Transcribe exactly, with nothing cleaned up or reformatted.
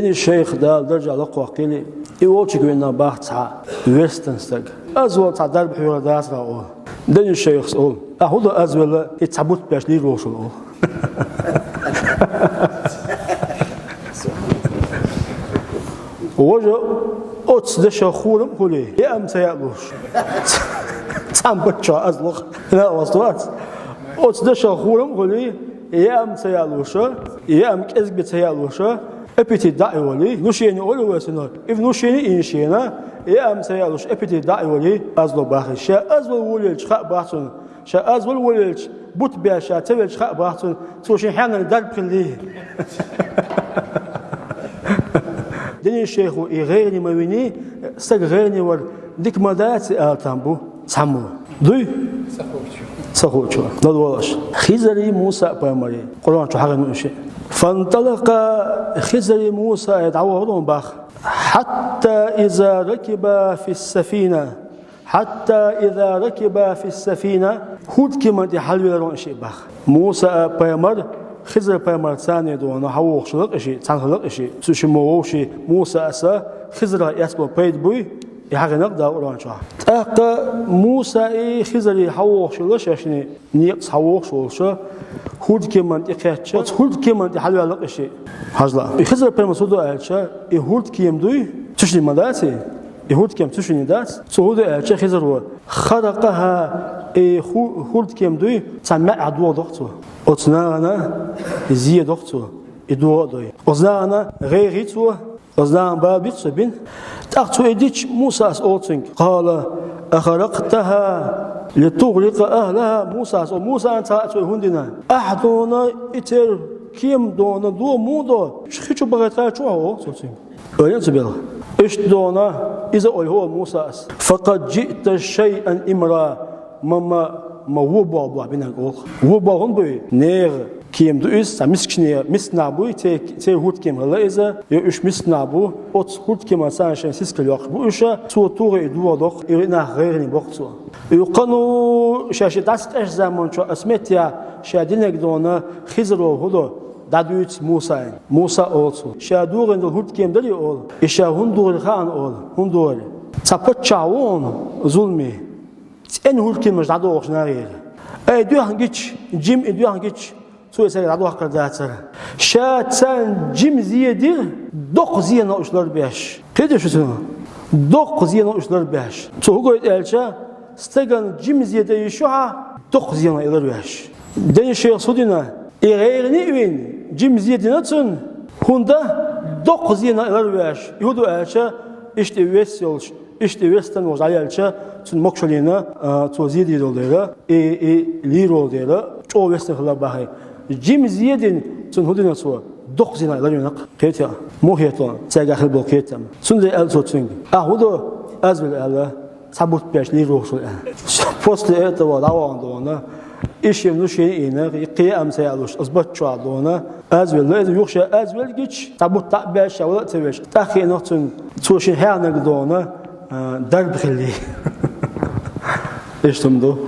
Денис-шайх, Дала даржа лакхваккхийла, и волчуьнга вина баха цхьа верстан стаг. Аз вала цхьа дарба хьоьхур дацара, олу. Денис-шайхас олу: «Ахь хӀун до аз велла, и цхьа бутт беш лийр волуш волу?» — олу. Важа оцу дешах хурам а хуьлий, яа а ца яалуш. Цхьана паччахьо аз лоху. Оцу дешах хурам а хуьлий, яа а ца яалуш, яа а кӀезиг бен ца яалуш, аппетит дӀа а йолий, внушение олу вай цунах, и внушение, и инушение, яа а ца яалуш, аппетит дӀа а йолий, аз ло бахий. Ша аз вала волавелча хаа баха цунна, ша аз вала волавелча, бутт беш ша ца велча хаа баха цунна, цо шен хьенан дарба хилли. Денис-шайхо и гӀайгӀане ма виний, стаг гӀайгӀане вар дика ма дац ала там бу цхьаммо. Дуй? Ца хуучо. ЛадогӀалаш. Хизарий, Муса пайхамарий. Къуръан чу хьахийна уьш. «فانطلقا», Хизарий, Мусаи дӀавахара баха. «حتى إذا ركبا في السفينة». «حتى إذا ركبا في السفينة», хӀордкеман тӀе хьалавелира шиъ баха. Муса а пайхамар, Хизар пайхамар царна дона хьавогӀуш лакъа шиъ, цхьаьна лакъа шиъ. Цу шиммо вовши Муса аса Хизарах эцбо пайда буй, и хьахийнарг Дала Къуръан чохь. ТӀаккха Муса и Хизари хьавогӀуш лашашни, некъаца хьавогӀуш волуша, хӀордкеман тӀе кхетча, оцу хӀордкеман тӀе хьалаваьлла лакъа шиъ. Хьажла. И Хизар пайхамар су ду аьлча, и хӀордкема дуй, цуьшни ма дац и? И хӀурдкем цу шине дац? Цо хӀун ду аьлча, Хизаро: «خرقها», и ху-, хӀурдкем дуй, цхьа маьӀӀа догӀа доху цо. Оцу нахана зе доху цо, и догӀа а дой. Оцу нахана гӀайгӀа йи цо, оцу нахана бала бийци цо бина. ТӀаккха цо и дича, Мусас олу цуьнга: «قال أخرقتها لتغرق أهلها». Мусас олу, Мусана ца хаьа цо и хӀунда дина. Ахь дона и церан кема дона, догӀа муха до? Хи чу бахийта гӀерташ ву хьо, олу цо цуьнга. Ойла ца белла. Иштта дона, иза ойла хӀо Мусас: «فقد جئت شيئا إمرا». Ма, ма, ма вон болх бу хьо бинарг, олу. Вон болх хӀунда буй? Нехан кема ду иза, цхьа мискачу нехан, миска нах буй, церан, церан хӀурдкем хилла иза, я уьш миска нах бу, оцу хӀурдкеман царна шайн сискал йоккхуш бу уьш, цо тухий и догӀа доху, и нах гӀайгӀане боху цо. И кхана шаьш и дӀасакъаьстачу заманчохь аса меттехь ша динарг дона Хизаро хӀун до? ДӀадуьйцу Мусайна. Муса олу цо: «Ша догӀийна долу хӀурдкем дарий?» — олу. И ша хӀунда догӀийра хаьа, олу. ХӀунда догӀийра? Цхьа паччахь ву хьуна зуламе. ЦӀена хӀурдкемаш дӀадохуш нахера. Ай, доьхна гича, жима и доьхна гича, цо и цаьрга дӀадоккхур дацара. Ша царна жима зе дира, доккха зенах уьш ларбеш. Кхетий шу цунах? Доккха зенах уьш ларбеш. Цо хӀун гойту аьлча, стагана жима зе дан йиш ю хьан, доккха зенах и ларвеш. Дени шех су дина, и гӀайгӀане а вина, жима зе дина цунна, хӀунда доккха зенах и ларвеш. И хӀун ду аьлча, иштта и вес йолуш, иштта и вестан волуш дӀаяьлча, цунна могушаллина, а, цо зе дийр долу дела, и, и лийр волу дела, чӀогӀа вестан хилла бахьа. Жима зе дина, цунна хӀун дина цо? Доккха зенах и ларвина-кх. Кхетий? Муха хетал, цаьргахь хила болу кхетам. Цундела аьлла цо цуьнга: «Ахь хӀун до, аз велла аьлла, цхьа бутт беш лийр вохуш ву», — аьлла. После этого дӀавахана дона, и шен внушение йина, и кхин а ца яалуш, аса бат чохь дона, аз велла, иза юха ша аз велла гича, цхьа бутт дӀа а беш, ша вала а ца веш, тӀаккха хиъна цунна, цо шен хьехнарг дона, а, дарба хилли. Иштта хӀума ду.